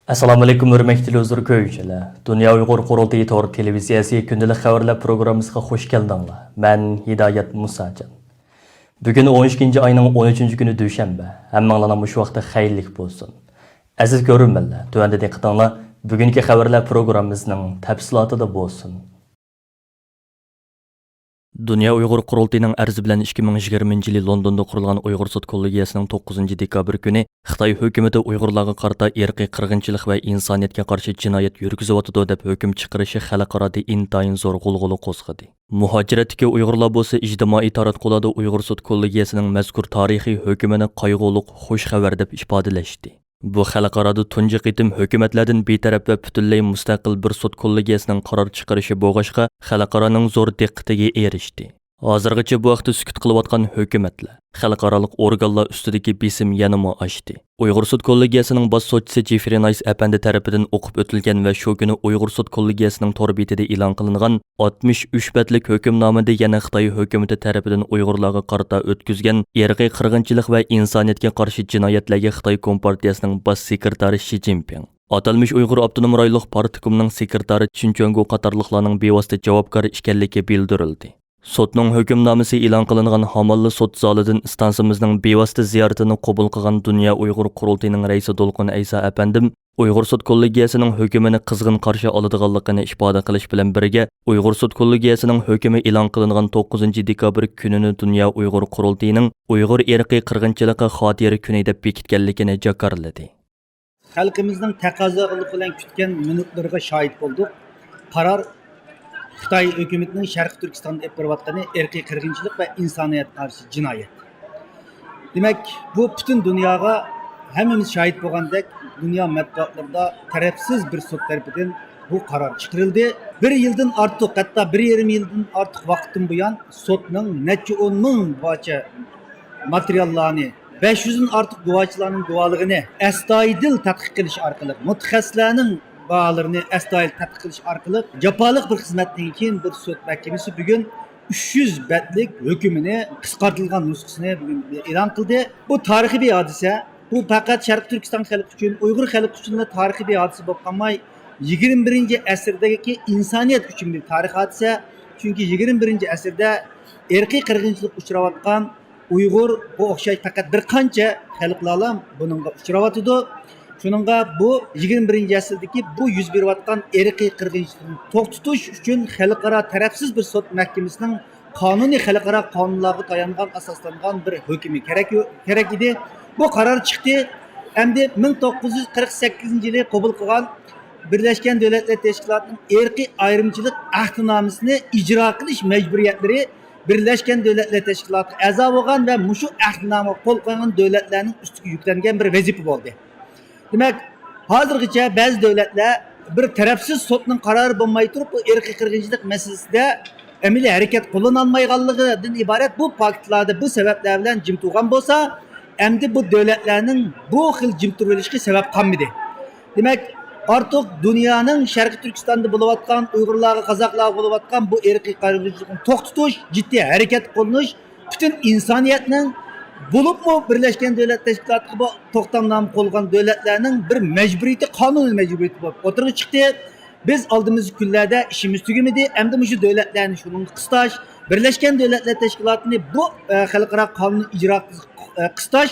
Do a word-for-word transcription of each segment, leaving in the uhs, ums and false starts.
ئەسسالامۇئەلەيكۇم، ھۆرمەتلىك تېلېۋىزور كۆرگۈچىلەر. دۇنيا ئۇيغۇر قۇرۇلتىيى تور تېلېۋىزىيەسى كۈندىلىك خەۋەرلەر پروگراممىسىغا خۇش كەلدىڭلار. مەن ھىدايەت مۇساجان. بۈگۈن ئون ئىككىنچى ئاينىڭ ئون ئۈچىنچى كۈنى، دۈشەنبە. ھەممىڭلارنىڭ مۇشۇ ۋاقتى خەيرلىك بولسۇن. ئەزىز كۆرۈرمەنلەر، تۆۋەندە دىققىتىڭلار بۈگۈنكى خەۋەرلەر پروگراممىسىنىڭ تەپسىلاتىدا بولسۇن. دۇنيا ئۇيغۇر قۇرۇلتىيىنىڭ ئەرزى بىلەن ئىككى مىڭ يىگىرمىنچى يىلى لوندوندا قۇرۇلغان ئۇيغۇر سوت كوللېگىيەسىنىڭ توققۇزىنچى دېكابىر كۈنى خىتاي ھۆكۈمىتى ئۇيغۇرلارغا قارىتا ئىرقىي قىرغىنچىلىق ۋە ئىنسانىيەتكە قارشى جىنايەت يۈرگۈزۈۋاتىدۇ دەپ ھۆكۈم چىقىرىشى خەلقئارادا ئىنتايىن زور غۇلغۇلا قوزغىدى. مۇھاجىرەتتىكى ئۇيغۇرلار بولسا ئىجتىمائىي تاراتقۇلاردا ئۇيغۇر سوت كوللېگىيەسىنىڭ مەزكۇر تارىخىي ھۆكمىنى قايغۇلۇق خۇش خەۋەر دەپ ئىپادىلەشتى. بۇ خەلقئارادا تۇنجى قېتىم ھۆكۈمەتلەردىن بىتەرەپ ۋە پۈتۈنلەي مۇستەقىل بىر سوت كوللېگىيەسىنىڭ قارار چىقىرىشى بولغاچقا، خەلقئارانىڭ زور دىققىتىگە ئېرىشتى. ھازىرغىچە بۇ ھەقتە سۈكۈت قىلىۋاتقان ھۆكۈمەتلەر، خەلقئارالىق ئورگانلار ئۈستىدىكى بېسىم يەنىمۇ ئاشتى. ئۇيغۇر سوت كوللېگىيەسىنىڭ باش سوتچىسى جېفرى نايس ئەپەندى تەرىپىدىن ئوقۇپ ئۆتۈلگەن ۋە شۇ كۈنى ئۇيغۇر سوت كوللېگىيەسىنىڭ تور بېتىدە ئېلان قىلىنغان ئاتمىش ئۈچ بەتلىك ھۆكۈمنامىدە يەنە خىتاي ھۆكۈمىتى تەرىپىدىن ئۇيغۇرلارغا قارىتا ئۆتكۈزگەن ئىرقىي قىرغىنچىلىق ۋە ئىنسانىيەتكە قارشى جىنايەتلەرگە خىتاي كومپارتىيەسىنىڭ باش سېكرېتارى شى جىنپىڭ، ئاتالمىش ئۇيغۇر ئاپتونوم رايونلۇق پارتكومنىڭ سېكرېتارى چېن چۈەنگو قاتارلىقلارنىڭ بىۋاسىتە جاۋابكار ئىكەنلىكى بىلدۈرۈلدى. سوتنىڭ ھۆكۈمنامىسى ئېلان قىلىنغان ھامانلا سوت زالىدىن ئىستانسىمىزنىڭ بىۋاسىتە زىيارىتىنى قوبۇل قىلغان دۇنيا ئۇيغۇر قۇرۇلتىيىنىڭ رەئىسى دولقۇن ئەيسا ئەپەندىم، ئۇيغۇر سوت كوللېگىيەسىنىڭ ھۆكۈمىنى قىزغىن قارشى ئالىدىغانلىقىنى ئىپادە قىلىش بىلەن بىرگە، ئۇيغۇر سوت كوللېگىيەسىنىڭ ھۆكۈمى ئېلان قىلىنغان توققۇزىنچى دېكابىر كۈنىنى دۇنيا ئۇيغۇر قۇرۇلتىيىنىڭ ئۇيغۇر ئىرقىي قىرغىنچىلىقى خاتىرە كۈنى دەپ بېكىتكەنلىكىنى جاكارلىدى. خەلقىمىزنىڭ تەقەززالىق بىلەن كۈتكەن مىنۇتلىرىغا شاھىت بولدۇق. قارار خىتاي ھۆكۈمىتىنىڭ شەرقىي تۈركىستاندا ئېلىپ بېرىۋاتقىنى ئىرقىي قىرغىنچىلىق ۋە ئىنسانىيەتكە قارشى جىنايەت. دېمەك، بۇ پۈتۈن دۇنياغا، ھەممىمىز شاھىت بولغاندەك، دۇنيا مەتبۇئاتلىرىدا تەرەپسىز بىر سوت تەرىپىدىن بۇ قارار چىقىرىلدى. بىر يىلدىن ئارتۇق، ھەتتا بىر يېرىم يىلدىن ئارتۇق ۋاقىتتىن بۇيان سوتنىڭ نەچچە ئون مىڭ بارچە ماتېرىياللارنى، بەش يۈزدىن ئارتۇق گۇۋاھچىلارنىڭ گۇۋاھلىقىنى ئەستايىدىل تەتقىق قىلىش ئارقىلىق، مۇتەخەسسىسلەرنىڭ باھالىرىنى ئەستايىدىل تەتقىق قىلىش ئارقىلىق، جاپالىق بىر خىزمەتتىن كېيىن بىر سوت مەھكىمىسى بۈگۈن ئۈچ يۈز بەتلىك ھۆكۈمىنى قىسقارتىلغان نۇسخىسىنى بۈگۈن ئېلان قىلدى. بۇ تارىخىي بىر ھادىسە. بۇ پەقەت شەرقىي تۈركىستان خەلقى ئۈچۈن، ئۇيغۇر خەلقى ئۈچۈنلا تارىخىي بىر ھادىسە بولۇپ قالماي، يىگىرمە بىرىنچى ئەسىردىكى ئىنسانىيەت ئۈچۈن بىر تارىخىي ھادىسە. چۈنكى يىگىرمە بىرىنچى ئەسىردە ئىرقىي قىرغىنچىلىققا ئۇچراۋاتقان ئۇيغۇر، بۇ ئوخشاش پەقەت بىر قانچە خەلقلەرلا بۇنىڭغا ئۇچراۋاتىدۇ. شۇنىڭغا بۇ يىگىرمە بىرىنچى ئەسىردىكى بۇ يۈز بېرىۋاتقان ئىرقىي قىرغىنچىلىقنى توختىتىش ئۈچۈن خەلقئارا تەرەپسىز بىر سوت مەھكىمىسىنىڭ قانۇنىي، خەلقئارا قانۇنلارغا تايانغان ئاساسلانغان بىر ھۆكمى كېرەك، كېرەك ئىدى. بۇ قارار چىقتى. ئەمدى مىڭ توققۇز يۈز قىرىق سەككىزىنچى يىلى قوبۇل قىلغان بىرلەشكەن دۆلەتلەر تەشكىلاتىنىڭ ئىرقىي ئايرىمچىلىق ئەھدىنامىسىنى ئىجرا قىلىش مەجبۇرىيەتلىرى بىرلەشكەن دۆلەتلەر تەشكىلاتىغا ئەزا بولغان ۋە مۇشۇ ئەھدىنامىغا قول قويغان دۆلەتلەرنىڭ ئۈستىگە يۈكلەنگەن بىر ۋەزىپە بولدى. دېمەك، ھازىرغىچە بەزى دۆلەتلەر بىر تەرەپسىز سوتنىڭ قارارى بولماي تۇرۇپ، بۇ ئىرقىي قىرغىنچىلىق مەسىلىسىدە ئەمەلىي ھەرىكەت قوللىنالمايدىغانلىقىدىن ئىبارەت بۇ پاكىتلاردا بۇ سەۋەبلەر بىلەن جىم تۇرغان بولسا، ئەمدى بۇ دۆلەتلەرنىڭ بۇ خىل جىم تۇرۇۋېلىشقا سەۋەب قالمىدى. دېمەك، ئارتۇق دۇنيانىڭ شەرقىي تۈركىستاندا بولۇۋاتقان، ئۇيغۇرلارغا، قازاقلارغا بولۇۋاتقان بۇ ئىرقىي قىرغىنچىلىقنى توختىتىش، جىددىي ھەرىكەت قوللىنىش، پۈتۈن ئىنسانىيەتنىڭ بولۇپمۇ بىرلەشكەن دۆلەت تەشكىلاتىغا بۇ توختامنامە قوللىغان دۆلەتلەرنىڭ بىر مەجبۇرىيىتى، قانۇنىي مەجبۇرىيىتى بولۇپ ئوتتۇرىغا چىقتى. بىز ئالدىمىزدىكى كۈنلەردە ئىشىمىز تۈگىمىدى، ئەمدى مۇشۇ دۆلەتلەرنى شۇنىڭغا قىستاش، بىرلەشكەن دۆلەتلەر تەشكىلاتىنى بۇ، ئە، خەلقئارا قانۇننى ئىجرا قىلىش، ئە، قىستاش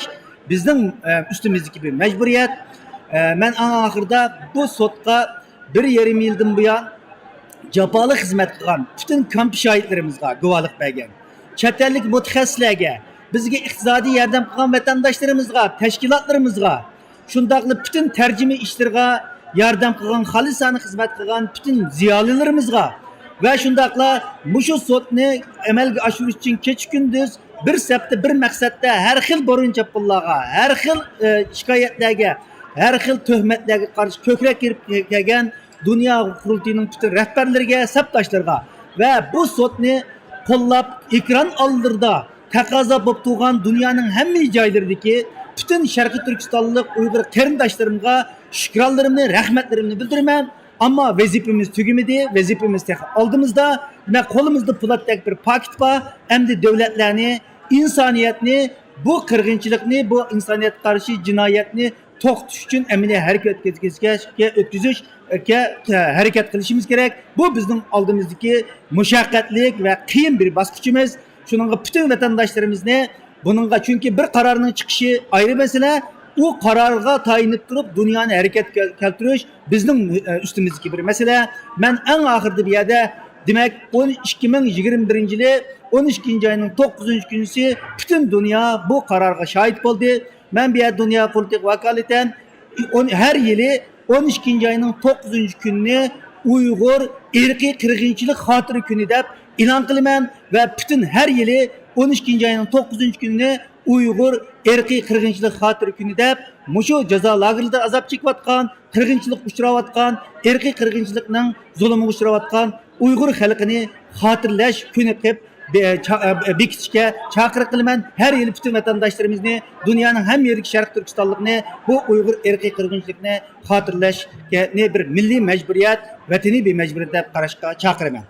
بىزنىڭ، ئە، ئۈستىمىزدىكى بىر مەجبۇرىيەت. ئە، مەن ئەڭ ئاخىرىدا بۇ سوتقا بىر يېرىم يىلدىن بۇيان جاپالىق خىزمەت قىلغان پۈتۈن كامپ شاھىتلىرىمىزغا، گۇۋاھلىق بەرگەن چەت ئەللىك مۇتەخەسسىسلەرگە، بىزگە ئىقتىسادىي ياردەم قىلغان ۋەتەنداشلىرىمىزغا، تەشكىلاتلىرىمىزغا، شۇنداقلا پۈتۈن تەرجىمە ئىشلىرىغا ياردەم قىلغان، خالىسانە خىزمەت قىلغان پۈتۈن زىيالىيلىرىمىزغا ۋە شۇنداقلا مۇشۇ سوتنى ئەمەلگە ئاشۇرۇش ئۈچۈن كېچە-كۈندۈز بىر سەپتە، بىر مەقسەتتە ھەر خىل بۇرۇن چاپقۇنلارغا، ھەر خىل، ئە، شىكايەتلەرگە، ھەر خىل تۆھمەتلەرگە قارشى كۆكرەك كېرىپ كەلگەن دۇنيا قۇرۇلتىيىنىڭ پۈتۈن رەھبەرلىرىگە، سەپداشلىرىغا ۋە بۇ سوتنى قوللاپ، ئېكران ئالدىدا تەقەززا بولۇپ تۇرغان دۇنيانىڭ ھەممە جايلىرىدىكى پۈتۈن شەرقىي تۈركىستانلىق ئۇيغۇر قېرىنداشلىرىمغا شۈكرانلىرىمنى، رەھمەتلىرىمنى بىلدۈرىمەن. ئەمما ۋەزىپىمىز تۈگىمىدى، ۋەزىپىمىز تېخى ئالدىمىزدا. دېمەك، قولىمىزدا پولاتتەك بىر پاكىت بار. ئەمدى دۆلەتلەرنى، ئىنسانىيەتنى، بۇ قىرغىنچىلىقنى، بۇ ئىنسانىيەتكە قارشى جىنايەتنى توختىتىش ئۈچۈن ئەمەلىي ھەرىكەت ئۆتكۈزۈشكە، ئۆتكۈزۈشكە ھەرىكەت قىلىشىمىز كېرەك. بۇ بىزنىڭ ئالدىمىزدىكى مۇشەققەتلىك ۋە قىيىن بىر باسقۇچىمىز. شۇنىڭغا پۈتۈن ۋەتەنداشلىرىمىزنى بۇنىڭغا، چۈنكى بىر قارارنىڭ چىقىشى ئايرى مەسىلە، ئۇ قارارغا تايىنىپ تۇرۇپ دۇنيانى ھەرىكەتكە كەلتۈرۈش بىزنىڭ، ئە، ئۈستىمىزدىكى بىر مەسىلە. مەن ئەڭ ئاخىرىدا بۇ يەردە، دېمەك، ئون ئىككى مىڭ يىگىرمە بىرىنچى يىلى ئون ئىككىنچى ئاينىڭ توققۇزىنچى كۈنىسى پۈتۈن دۇنيا بۇ قارارغا شاھىت بولدى. مەن بۇ يەردە دۇنيا قۇرۇلتىيىغا ۋاكالىتەن ئون، ھەر يىلى ئون ئىككىنچى ئاينىڭ توققۇزىنچى كۈنىنى ئۇيغۇر ئىرقىي قىرغىنچىلىق خاتىرە كۈنى دەپ ئېلان قىلىمەن ۋە پۈتۈن ھەر يىلى ئون ئىككىنچى ئاينىڭ توققۇزىنچى كۈنىنى ئۇيغۇر ئىرقىي قىرغىنچىلىق خاتىرە كۈنى دەپ، مۇشۇ جازا لاگېرلىرىدا ئازاب چېكىۋاتقان، قىرغىنچىلىققا ئۇچراۋاتقان، ئىرقىي قىرغىنچىلىقنىڭ زۇلۇمىغا ئۇچراۋاتقان ئۇيغۇر خەلقىنى خاتىرىلەش كۈنى قىلىپ بە-، چا-، بېكىتىشكە چاقىرىق قىلىمەن. ھەر يىلى پۈتۈن ۋەتەنداشلىرىمىزنى، دۇنيانىڭ ھەممە يېرىدىكى شەرقىي تۈركىستانلىقنى بۇ ئۇيغۇر ئىرقىي قىرغىنچىلىقنى خاتىرىلەشنى بىر مىللىي مەجبۇرىيەت، ۋەتىنىي بىر مەجبۇرىيەت دەپ قاراشقا چاقىرىمەن.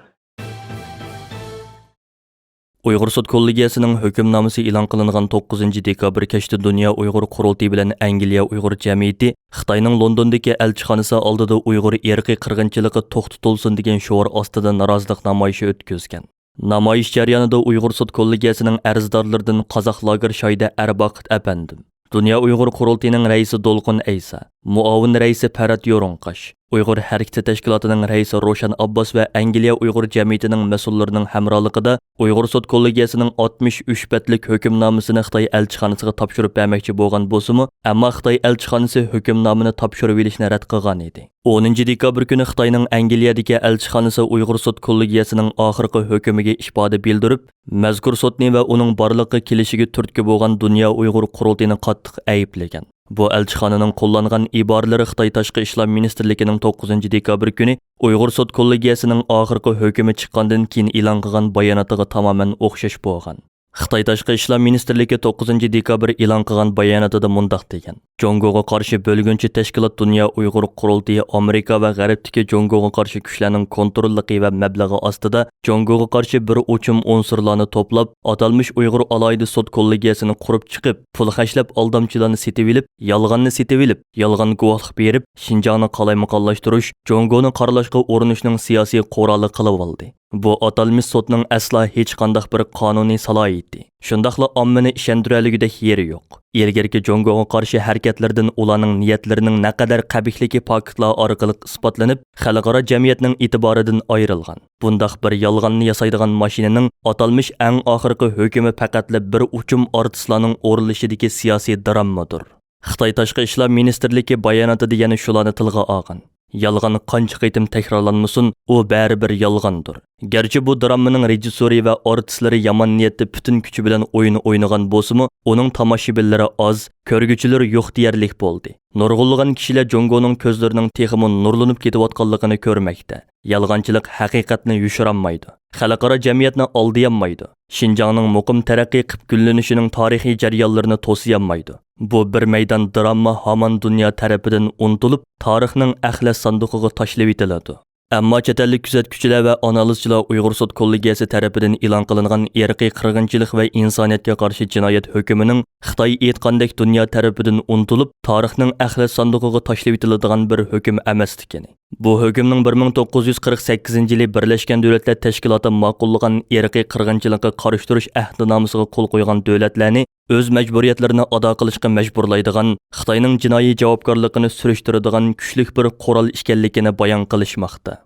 ئۇيغۇر سوت كوللېگىيەسىنىڭ ھۆكۈمنامىسى ئېلان قىلىنغان توققۇزىنچى دېكابىر كەچتە دۇنيا ئۇيغۇر قۇرۇلتىيى بىلەن ئەنگلىيە ئۇيغۇر جەمئىيىتى خىتاينىڭ لوندوندىكى ئەلچىخانىسى ئالدىدا ئۇيغۇر ئىرقىي قىرغىنچىلىقى توختىتىلسۇن دېگەن شوئار ئاستىدا نارازىلىق نامايىشى ئۆتكۈزگەن. نامايىش جەريانىدا ئۇيغۇر سوت كوللېگىيەسىنىڭ ئەرزدارلىرىدىن قازاق لاگېر شاھىدى ئەرباقىت ئەپەندىم، دۇنيا ئۇيغۇر قۇرۇلتىيىنىڭ رەئىسى دولقۇن ئەيسا، مۇئاۋىن رەئىسى پەرھات يورۇڭقاش، ئۇيغۇر ھەرىكىتى تەشكىلاتىنىڭ رەئىسى روشەن ئابباس ۋە ئەنگلىيە ئۇيغۇر جەمئىيىتىنىڭ مەسئۇللىرىنىڭ ھەمراھلىقىدا ئۇيغۇر سوت كوللېگىيەسىنىڭ ئاتمىش ئۈچ بەتلىك ھۆكۈمنامىسىنى خىتاي ئەلچىخانىسىغا تاپشۇرۇپ بەرمەكچى بولغان بولسىمۇ، ئەمما خىتاي ئەلچىخانىسى ھۆكۈمنامىنى تاپشۇرۇۋېلىشنى رەت قىلغان ئىدى. ئونىنچى دېكابىر كۈنى خىتاينىڭ ئەنگلىيەدىكى ئەلچىخانىسى ئۇيغۇر سوت كوللېگىيەسىنىڭ ئاخىرقى ھۆكۈمىگە ئىپادە بىلدۈرۈپ، مەزكۇر سوتنى ۋە ئۇنىڭ بارلىققا كېلىشىگە تۈرتكە بولغان دۇنيا ئۇيغۇر قۇرۇلتىيىنى قاتتىق ئەيىبلىگەن. بۇ ئەلچىخانىنىڭ قوللانغان ئىبارىلىرى خىتاي تاشقى ئىشلار مىنىستىرلىكىنىڭ توققۇزىنچى دېكابىر كۈنى ئۇيغۇر سوت كوللېگىيەسىنىڭ ئاخىرقى ھۆكۈمى چىققاندىن كېيىن ئېلان قىلغان باياناتىغا تامامەن ئوخشاش بولغان. خىتاي تاشقى ئىشلار مىنىستىرلىكى توققۇزىنچى دېكابىر ئېلان قىلغان باياناتىدا مۇنداق دېگەن: جۇڭگوغا قارشى بۆلگۈنچى تەشكىلات دۇنيا ئۇيغۇر قۇرۇلتىيى ئامېرىكا ۋە غەربتىكى جۇڭگوغا قارشى كۈچلەرنىڭ كونتروللۇقى ۋە مەبلىغى ئاستىدا جۇڭگوغا قارشى بىر ئوچۇم ئۇنسۇرلارنى توپلاپ، ئاتالمىش ئۇيغۇر ئالاھىدە سوت كوللېگىيەسىنى قۇرۇپ چىقىپ، پۇل خەجلەپ ئالدامچىلارنى سېتىۋېلىپ، يالغاننى سېتىۋېلىپ، يالغان گۇۋاھلىق بېرىپ، شىنجاڭنى قالايمىقانلاشتۇرۇش، جۇڭگونى قارىلاشقا ئۇرۇنۇشنىڭ سىياسىي قورالى قىلىۋالدى. بۇ ئاتالمىش سوتنىڭ ئەسلا ھېچقانداق بىر قانۇنىي سالاھىيىتى، شۇنداقلا ئاممىنى ئىشەندۈرەلىگۈدەك يېرى يوق. ئىلگىرىكى جۇڭگوغا قارشى ھەرىكەتلىرىدىن ئۇلارنىڭ نىيەتلىرىنىڭ نەقەدەر قەبىھلىكى پاكىتلار ئارقىلىق ئىسپاتلىنىپ، خەلقئارا جەمئىيەتنىڭ ئېتىبارىدىن ئايرىلغان. بۇنداق بىر يالغاننى ياسايدىغان ماشىنىنىڭ ئاتالمىش ئەڭ ئاخىرقى ھۆكۈمى پەقەتلا بىر ئوچۇم ئارتىسلارنىڭ ئورۇنلىشىدىكى سىياسىي دراممىدۇر. خىتاي تاشقى ئىشلار مىنىستىرلىكى باياناتىدا يەنە شۇلارنى تىلغا ئالغان. يالغان قانچە قېتىم تەكرارلانمىسۇن، ئۇ بەرىبىر يالغاندۇر. گەرچە بۇ دراممىنىڭ رېژىسسورى ۋە ئارتىسلىرى يامان نىيەتتە پۈتۈن كۈچى بىلەن ئويۇن ئوينىغان بولسىمۇ، ئۇنىڭ تاماشىبىنلىرى ئاز، كۆرگۈچىلىرى يوق دېيەرلىك بولدى. نۇرغۇنلىغان كىشىلەر جۇڭگونىڭ كۆزلىرىنىڭ تېخىمۇ نۇرلىنىپ كېتىۋاتقانلىقىنى كۆرمەكتە. يالغانچىلىق ھەقىقەتنى يوشۇرالمايدۇ. خەلقئارا جەمئىيەتنى ئالدىيالمايدۇ. شىنجاڭنىڭ مۇقىم تەرەققىي قىپ گۈللىنىشىنىڭ تارىخىي جەريانلىرىنى توسىيالمايدۇ. بۇ بىر مەيدان دىرامما ھامان دۇنيا تەرىپىدىن ئۇنتۇلۇپ، تارىخنىڭ ئەخلەت ساندۇقىغا تاشلىۋېتىلىدۇ. ئەمما چەت ئەللىك كۆزەتكۈچىلەر ۋە ئانالىزچىلار ئۇيغۇر سوت كوللېگىيەسى تەرىپىدىن ئېلان قىلىنغان ئىرقىي قىرغىنچىلىق ۋە ئىنسانىيەتكە قارشى جىنايەت ھۆكۈمىنىڭ خىتاي ئېيتقاندەك دۇنيا تەرىپىدىن ئۇنتۇلۇپ، تارىخنىڭ ئەخلەت ساندۇقىغا تاشلىۋېتىلىدىغان بىر ھۆكۈم ئەمەسلىكىنى، بۇ ھۆكۈمنىڭ بىر مىڭ توققۇز يۈز قىرىق سەككىزىنچى يىلى بىرلەشكەن دۆلەتلەر تەشكىلاتى ماقۇللىغان ئىرقىي قىرغىنچىلىققا قارشى تۇرۇش ئەھدىنامىسىغا قول قويغان دۆلەتلەرنى ئۆز مەجبۇرىيەتلىرىنى ئادا قىلىشقا مەجبۇرلايدىغان خىتاينىڭ جىنايى جاۋابكارلىقىنى سۈرۈشتۈرىدىغان كۈچلۈك بىر قورال ئىكەنلىكىنى بايان قىلىشماقتا.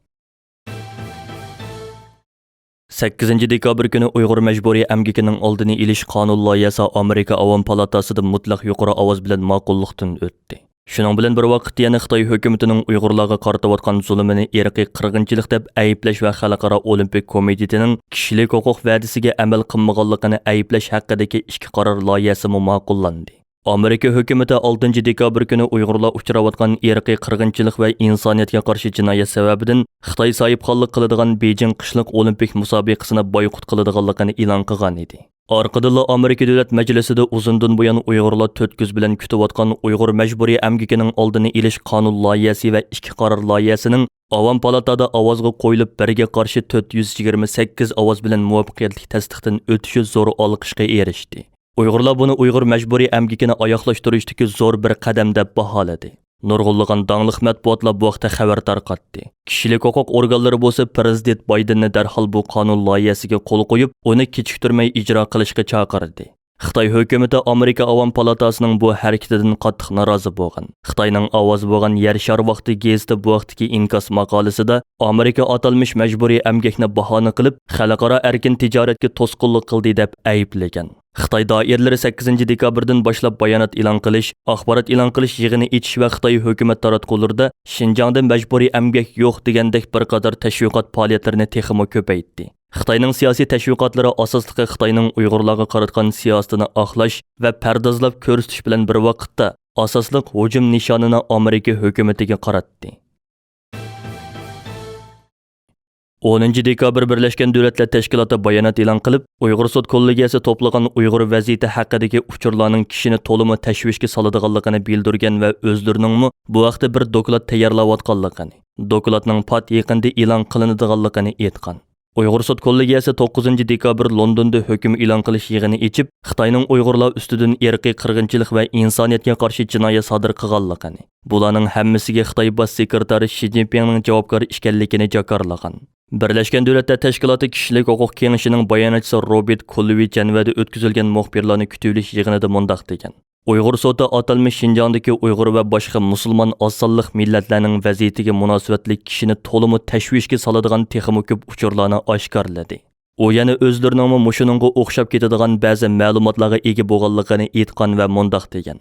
سەككىزىنچى دېكابىر كۈنى ئۇيغۇر مەجبۇرىي ئەمگىكىنىڭ ئالدىنى ئېلىش قانۇن لايىھەسى ئامېرىكا ئاۋام پالاتاسىدا مۇتلەق يۇقىرى ئاۋاز بىلەن ماقۇللۇقتىن ئۆتتى. شۇنىڭ بىلەن بىر ۋاقىتتا يەنە خىتاي ھۆكۈمىتىنىڭ ئۇيغۇرلارغا قارىتىۋاتقان زۇلۇمىنى ئىرقىي قىرغىنچىلىق دەپ ئەيىبلەش ۋە خەلقئارا ئولىمپىك كومىتېتىنىڭ كىشىلىك ھوقۇق ۋەدىسىگە ئەمەل قىلمىغانلىقىنى ئەيىبلەش ھەققىدىكى ئىككى قارار لايىھەسىمۇ ماقۇللاندى. ئامېرىكا ھۆكۈمىتى ئالتىنچى دېكابىر كۈنى ئۇيغۇرلار ئۇچراۋاتقان ئىرقىي قىرغىنچىلىق ۋە ئىنسانىيەتكە قارشى جىنايەت سەۋەبىدىن خىتاي ساھىبخانلىق قىلىدىغان بېيجىڭ قىشلىق ئولىمپىك مۇسابىقىسىنى بايقۇت قىلىدىغانلىقىنى ئېلان قىلغان ئىدى. ئارقىدىنلا ئامېرىكا دۆلەت مەجلىسىدە ئۇزۇندىن بۇيان ئۇيغۇرلار تۆت كۆز بىلەن كۈتۈۋاتقان ئۇيغۇر مەجبۇرىي ئەمگىكىنىڭ ئالدىنى ئېلىش قانۇن لايىھەسى ۋە ئىككى قارار لايىھەسىنىڭ ئاۋام پالاتادا ئاۋازغا قويۇلۇپ، بىرگە قارشى تۆت يۈز يىگىرمە سەككىز ئاۋاز بىلەن مۇۋەپپەقىيەتلىك تەستىقتىن ئۆتۈشى زور ئالقىشقا ئېرىشتى. ئۇيغۇرلار بۇنى ئۇيغۇر مەجبۇرىي ئەمگىكىنى ئاياغلاشتۇرۇشتىكى زور بىر قەدەم دەپ باھالىدى. نۇرغۇنلىغان داڭلىق مەتبۇئاتلار بۇ ھەقتە خەۋەر تارقاتتى. كىشىلىك ھوقۇق ئورگانلىرى بولسا پىرېزىدېنت بايدېننى دەرھال بۇ قانۇن لايىھەسىگە قول قويۇپ، ئۇنى كېچىكتۈرمەي ئىجرا قىلىشقا چاقىردى. خىتاي ھۆكۈمىتى ئامېرىكا ئاۋام پالاتاسىنىڭ بۇ ھەرىكىتىدىن قاتتىق نارازى بولغان. خىتاينىڭ ئاۋازى بولغان يەر شارى ۋاقتى گېزىتى بۇ ھەقتىكى ئىنكاس ماقالىسىدا ئامېرىكا ئاتالمىش مەجبۇرىي ئەمگەكنى باھانە قىلىپ، خەلقئارا ئەركىن تىجارەتكە توسقۇنلۇق قىلدى دەپ ئەيىبلىگەن. خىتاي دائىرىلىرى سەككىزىنچى دېكابىردىن باشلاپ بايانات ئېلان قىلىش، ئاخبارات ئېلان قىلىش يىغىنى ئېچىش ۋە خىتاي ھۆكۈمەت تاراتقۇلىرىدا شىنجاڭدا مەجبۇرىي ئەمگەك يوق دېگەندەك بىر قاتار تەشۋىقات پائالىيەتلىرىنى تېخىمۇ كۆپەيتتى. خىتاينىڭ سىياسىي تەشۋىقاتلىرى ئاساسلىقى خىتاينىڭ ئۇيغۇرلارغا قاراتقان سىياسىتىنى ئاقلاش ۋە پەردازلاپ كۆرسىتىش بىلەن بىر ۋاقىتتا، ئاساسلىق ھۇجۇم نىشانىنى ئامېرىكا ھۆكۈمىتىگە قاراتتى. ئونىنچى دېكابىر بىرلەشكەن دۆلەتلەر تەشكىلاتى بايانات ئېلان قىلىپ، ئۇيغۇر سوت كوللېگىيەسى توپلىغان ئۇيغۇر ۋەزىيىتى ھەققىدىكى ئۇچۇرلارنىڭ كىشىنى تولىمۇ تەشۋىشكە سالىدىغانلىقىنى بىلدۈرگەن ۋە ئۆزلىرىنىڭمۇ بۇ ھەقتە بىر دوكلات تەييارلاۋاتقانلىقىنى، دوكلاتنىڭ پات يېقىندا ئېلان قىلىنىدىغانلىقىنى ئېيتقان. ئۇيغۇر سوت كوللېگىيەسى توققۇزىنچى دېكابىر لوندوندا ھۆكۈم ئېلان قىلىش يىغىنى ئېچىپ، خىتاينىڭ ئۇيغۇرلار ئۈستىدىن ئىرقىي قىرغىنچىلىق ۋە ئىنسانىيەتكە قارشى جىنايەت سادىر قىلغانلىقىنى، بۇلارنىڭ ھەممىسىگە خىتاي باش سېكرېتارى شى جىنپىڭنىڭ جاۋابكار ئىكەنلىكىنى جاكارلىغان. بىرلەشكەن دۆلەتلەر تەشكىلاتى كىشىلىك ھوقۇق كېڭىشىنىڭ باياناتچىسى روبېرت كولۋى جەنۋەدە ئۆتكۈزۈلگەن مۇخبىرلارنى كۈتۈۋېلىش يىغىنىدا مۇنداق دېگەن: ئۇيغۇر سوتى ئاتالمىش شىنجاڭدىكى ئۇيغۇر ۋە باشقا مۇسۇلمان ئاز سانلىق مىللەتلەرنىڭ ۋەزىيىتىگە مۇناسىۋەتلىك كىشىنى تولىمۇ تەشۋىشكە سالىدىغان تېخىمۇ كۆپ ئۇچۇرلارنى ئاشكارىلىدى. ئۇ يەنە ئۆزلىرىنىڭمۇ مۇشۇنىڭغا ئوخشاپ كېتىدىغان بەزى مەلۇماتلارغا ئىگە بولغانلىقىنى ئېيتقان ۋە مۇنداق دېگەن: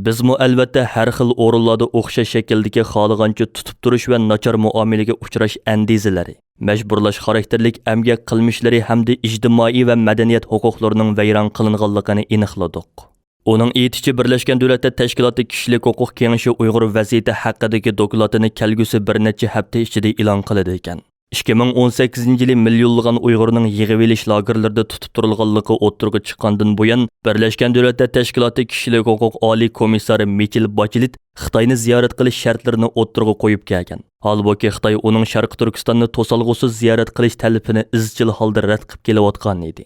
بىزمۇ ئەلۋەتتە ھەر خىل ئورۇنلاردا ئوخشاش شەكىلدىكى خالىغانچە تۇتۇپ تۇرۇش ۋە ناچار مۇئامىلىگە ئۇچراش ئەندىزىلىرى، مەجبۇرلاش خاراكتېرلىك ئەمگەك قىلمىشلىرى ھەمدە ئىجتىمائىي ۋە مەدەنىيەت ھوقۇقلىرىنىڭ ۋەيران قىلىنغانلىقىنى ئېنىقلىدۇق. ئۇنىڭ ئېيتىشىچە، بىرلەشكەن دۆلەتلەر تەشكىلاتى كىشىلىك ھوقۇق كېڭىشى ئۇيغۇر ۋەزىيىتى ھەققىدىكى دوكلاتىنى كەلگۈسى بىر نەچچە ھەپتە ئىچىدە ئېلان قىلىدىكەن. ئىككى مىڭ ئون سەككىزىنچى يىلى مىليونلىغان ئۇيغۇرنىڭ يىغىۋېلىش لاگېرلىرىدا تۇتۇپ تۇرۇلغانلىقى ئوتتۇرىغا چىققاندىن بۇيان، بىرلەشكەن دۆلەتلەر تەشكىلاتى كىشىلىك ھوقۇق ئالىي كومىسسارى مىچېل باچېلېت خىتاينى زىيارەت قىلىش شەرتلىرىنى ئوتتۇرىغا قويۇپ كەلگەن. ھالبۇكى، خىتاي ئۇنىڭ شەرقىي تۈركىستاننى توسالغۇسىز زىيارەت قىلىش تەلىپىنى ئىزچىل ھالدا رەت قىلىپ كېلىۋاتقان ئىدى.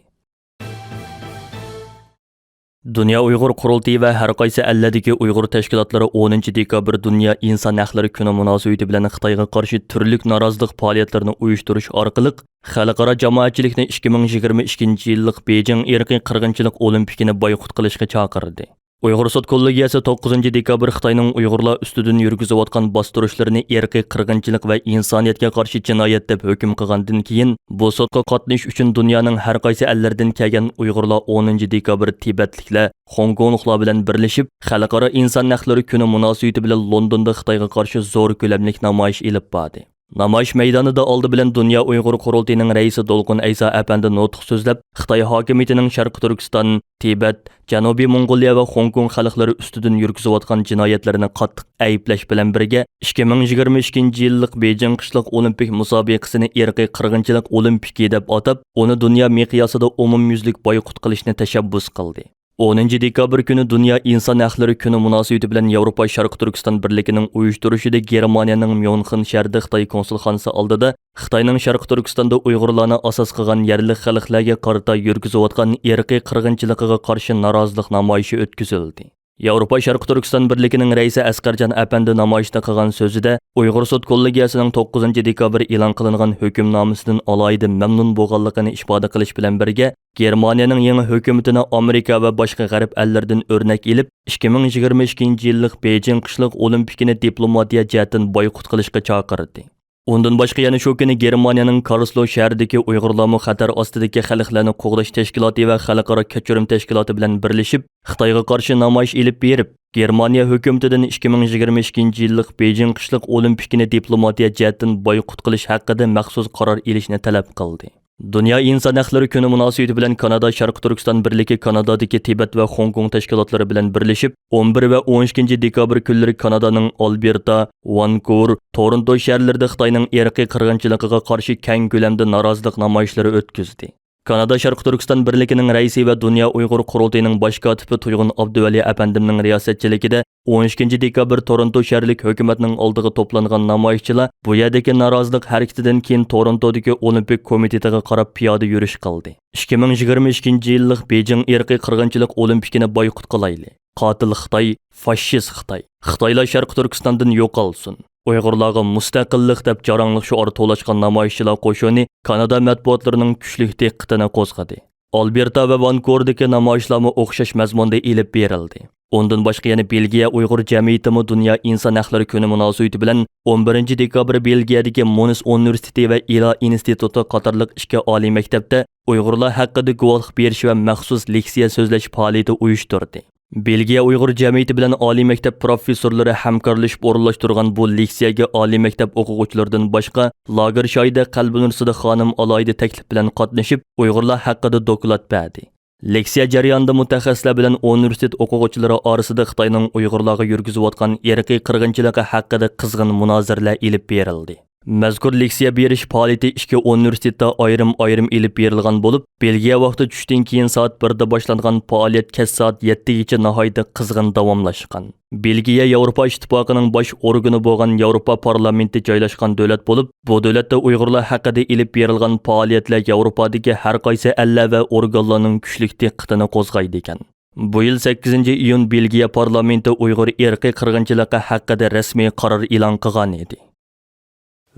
دۇنيا ئۇيغۇر قۇرۇلتىيى ۋە ھەر قايسى ئەللەردىكى ئۇيغۇر تەشكىلاتلىرى ئونىنچى دېكابىر دۇنيا ئىنسان ھەقلىرى كۈنى مۇناسىۋىتى بىلەن خىتايغا قارشى تۈرلۈك نارازىلىق پائالىيەتلىرىنى ئۇيۇشتۇرۇش ئارقىلىق، خەلقئارا جامائەتچىلىكنى ئىككى مىڭ يىگىرمە ئىككىنچى يىللىق بېيجىڭ ئىرقىي قىرغىنچىلىق ئولىمپىكىنى بايقۇت قىلىشقا چاقىردى. ئۇيغۇر سوت كوللېگىيەسى توققۇزىنچى دېكابىر خىتاينىڭ ئۇيغۇرلار ئۈستىدىن يۈرگۈزۈۋاتقان باستۇرۇشلىرىنى ئىرقىي قىرغىنچىلىق ۋە ئىنسانىيەتكە قارشى جىنايەت دەپ ھۆكۈم قىلغاندىن كېيىن، بۇ سوتقا قاتنىشىش ئۈچۈن دۇنيانىڭ ھەر قايسى ئەللىرىدىن كەلگەن ئۇيغۇرلار ئونىنچى دېكابىر تىبەتلىكلەر، خوڭكوڭلۇقلار بىلەن بىرلىشىپ، خەلقئارا ئىنسان ھەقلىرى كۈنى مۇناسىۋىتى بىلەن لوندوندا خىتايغا قارشى زور كۆلەملىك نامايىش ئېلىپ باردى. نامايىش مەيدانىدا ئالدى بىلەن دۇنيا ئۇيغۇر قۇرۇلتىيىنىڭ رەئىسى دولقۇن ئەيسا ئەپەندى نۇتۇق سۆزلەپ، خىتاي ھاكىمىيىتىنىڭ شەرقىي تۈركىستان، تىبەت، جەنۇبىي موڭغۇلىيە ۋە خوڭكوڭ خەلقلىرى ئۈستىدىن يۈرگۈزۈۋاتقان جىنايەتلىرىنى قاتتىق ئەيىبلەش بىلەن بىرگە، ئىككى مىڭ يىگىرمە ئىككىنچى يىللىق بېيجىڭ قىشلىق ئولىمپىك مۇسابىقىسىنى ئىرقىي قىرغىنچىلىق ئولىمپىكى دەپ ئاتاپ، ئۇنى دۇنيا مىقياسىدا ئومۇميۈزلۈك بايقۇت قىلىشنى تەشەببۇس قىلدى. ئونىنچى دېكابىر كۈنى دۇنيا ئىنسان ھەقلىرى كۈنى مۇناسىۋىتى بىلەن ياۋروپا شەرقىي تۈركىستان بىرلىكىنىڭ ئۇيۇشتۇرۇشىدا گېرمانىيەنىڭ ميۇنخېن شەھىرىدە خىتاي كونسۇلخانىسى ئالدىدا خىتاينىڭ شەرقىي تۈركىستاندا ئۇيغۇرلارنى ئاساس قىلغان يەرلىك خەلقلەرگە قارىتا يۈرگۈزۈۋاتقان ئىرقىي قىرغىنچىلىقىغا قارشى نارازىلىق نامايىشى ئۆتكۈزۈلدى. ياۋروپا شەرقىي تۈركىستان بىرلىكىنىڭ رەئىسى ئەسقەرجان ئەپەندى نامايىشتا قىلغان سۆزىدە، ئۇيغۇر سوت كوللېگىيەسىنىڭ توققۇزىنچى دېكابىر ئېلان قىلىنغان ھۆكۈمنامىسىدىن ئالاھىدە مەمنۇن بولغانلىقىنى ئىپادە قىلىش بىلەن بىرگە، گېرمانىيەنىڭ يېڭى ھۆكۈمىتىنى ئامېرىكا ۋە باشقا غەرب ئەللىرىدىن ئۆرنەك ئېلىپ، ئىككى مىڭ يىگىرمە ئىككىنچى يىللىق بېيجىڭ قىشلىق ئولىمپىكىنى دىپلوماتىيە جەھەتتىن بايقۇت قىلىشقا چاقىردى. ئۇندىن باشقا يەنە شۇ كۈنى گېرمانىيەنىڭ كارلسروھ شەھىرىدىكى ئۇيغۇرلارمۇ خەتەر ئاستىدىكى خەلقلەرنى قوغداش تەشكىلاتى ۋە خەلقئارا كەچۈرۈم تەشكىلاتى بىلەن بىرلىشىپ، خىتايغا قارشى نامايىش ئېلىپ بېرىپ، گېرمانىيە ھۆكۈمىتىدىن ئىككى مىڭ يىگىرمە ئىككىنچى يىللىق بېيجىڭ قىشلىق ئولىمپىكىنى دىپلوماتىيە جەھەتتىن بايقۇت قىلىش ھەققىدە مەخسۇس قارار ئېلىشنى تەلەپ قىلدى. دۇنيا ئىنسان ھەقلىرى كۈنى مۇناسىۋىتى بىلەن كانادا شەرقىي تۈركىستان بىرلىكى كانادادىكى تىبەت ۋە خوڭكوڭ تەشكىلاتلىرى بىلەن بىرلىشىپ، ئون بىر ۋە ئون ئىككىنچى دېكابىر كۈنلىرى كانادانىڭ ئالبېرتا، ۋانكوۋېر، تورونتو شەھەرلىرىدە خىتاينىڭ ئىرقىي قىرغىنچىلىقىغا قارشى كەڭ كۆلەمدە نارازىلىق نامايىشلىرى ئۆتكۈزدى. كانادا شەرقىي تۈركىستان بىرلىكىنىڭ رەئىسى ۋە دۇنيا ئۇيغۇر قۇرۇلتىيىنىڭ باش كاتىپى تۇيغۇن ئابدۇۋەلى ئەپەندىمنىڭ رىياسەتچىلىكىدە ئون ئىككىنچى دېكابىر تورونتو شەھەرلىك ھۆكۈمەتنىڭ ئالدىغا توپلانغان نامايىشچىلار بۇ يەردىكى نارازىلىق ھەرىكىتىدىن كېيىن تورونتودىكى ئولىمپىك كومىتېتىغا قاراپ پىيادە يۈرۈش قىلدى. ئىككى مىڭ يىگىرمە ئىككىنچى يىللىق بېيجىڭ ئىرقىي قىرغىنچىلىق ئولىمپىكىنى بايقۇت قىلايلى. قاتىل خىتاي، فاشىست خىتاي. خىتايلار شەرقىي تۈركىستاندىن يوقالسۇن. ئۇيغۇرلارغا مۇستەقىللىق دەپ جاراڭلىق شوئار توۋلاشقان نامايىشچىلار قوشۇنى كانادا مەتبۇئاتلىرىنىڭ كۈچلۈك دىققىتىنى قوزغىدى. ئالبېرتا ۋە ۋانكوۋېردىكى نامايىشلارمۇ ئوخشاش مەزمۇندا ئېلىپ بېرىلدى. ئۇندىن باشقا يەنە بېلگىيە ئۇيغۇر جەمئىيىتىمۇ دۇنيا ئىنسان ھەقلىرى كۈنى مۇناسىۋىتى بىلەن ئون بىرىنچى دېكابىر بېلگىيەدىكى مونس ئۇنىۋېرسىتېتى ۋە ئىلا ئىنستىتۇتى قاتارلىق ئىككى ئالىي مەكتەپتە ئۇيغۇرلار ھەققىدە گۇۋاھلىق بېرىش ۋە مەخسۇس لېكسىيە سۆزلەش پائالىيىتى ئۇيۇشتۇردى. بېلگىيە ئۇيغۇر جەمئىيىتى بىلەن ئالىي مەكتەپ پروفېسسورلىرى ھەمكارلىشىپ ئورۇنلاشتۇرغان بۇ لېكسىيەگە ئالىي مەكتەپ ئوقۇغۇچىلىرىدىن باشقا، لاگېر شاھىدە قەلبىنۇر سىدىق خانىم ئالاھىدە تەكلىپ بىلەن قاتنىشىپ، ئۇيغۇرلار ھەققىدە دوكلات بەردى. لېكسىيە جەريانىدا مۇتەخەسسىسلەر بىلەن ئۇنىۋېرسىتېت ئوقۇغۇچىلىرى ئارىسىدا خىتاينىڭ ئۇيغۇرلارغا يۈرگۈزۈۋاتقان ئىرقىي قىرغىنچىلىقى ھەققىدە قىزغىن مۇنازىرىلەر ئېلىپ بېرىلدى. مەزكۇر لېكسىيە بېرىش پائالىيىتى ئىككى ئۇنىۋېرسىتېتتا ئايرىم-ئايرىم ئېلىپ بېرىلغان بولۇپ، بېلگىيە ۋاقتى چۈشتىن كېيىن سائەت بىردە باشلانغان پائالىيەت كەچ سائەت يەتتىگىچە ناھايىتى قىزغىن داۋاملاشقان. بېلگىيە ياۋروپا ئىتتىپاقىنىڭ باش ئورگىنى بولغان ياۋروپا پارلامېنتى جايلاشقان دۆلەت بولۇپ، بۇ دۆلەتتە ئۇيغۇرلار ھەققىدە ئېلىپ بېرىلغان پائالىيەتلەر ياۋروپادىكى ھەر قايسى ئەللەر ۋە ئورگانلارنىڭ كۈچلۈك دىققىتىنى قوزغايدىكەن. بۇ يىل سەككىزىنچى ئىيۇن بېلگىيە پارلامېنتى ئۇيغۇر ئىرقىي قىرغىنچىلىقى ھەققىدە رەسمىي قارار ئېلان قىلغان ئىدى.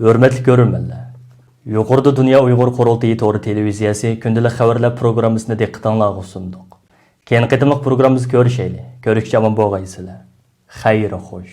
ھۆرمەتلىك كۆرۈرمەنلەر، يۇقىرىدا دۇنيا ئۇيغۇر قۇرۇلتىيى تور تېلېۋىزىيەسى كۈندىلىك خەۋەرلەر پروگراممىسىنى دىققىتىڭلارغا سۇندۇق. كېيىنكى قېتىملىق پروگراممىمىزدا كۆرۈشەيلى. كۆرۈشكىچە ئامان بولغايسىلەر. خەير خوش.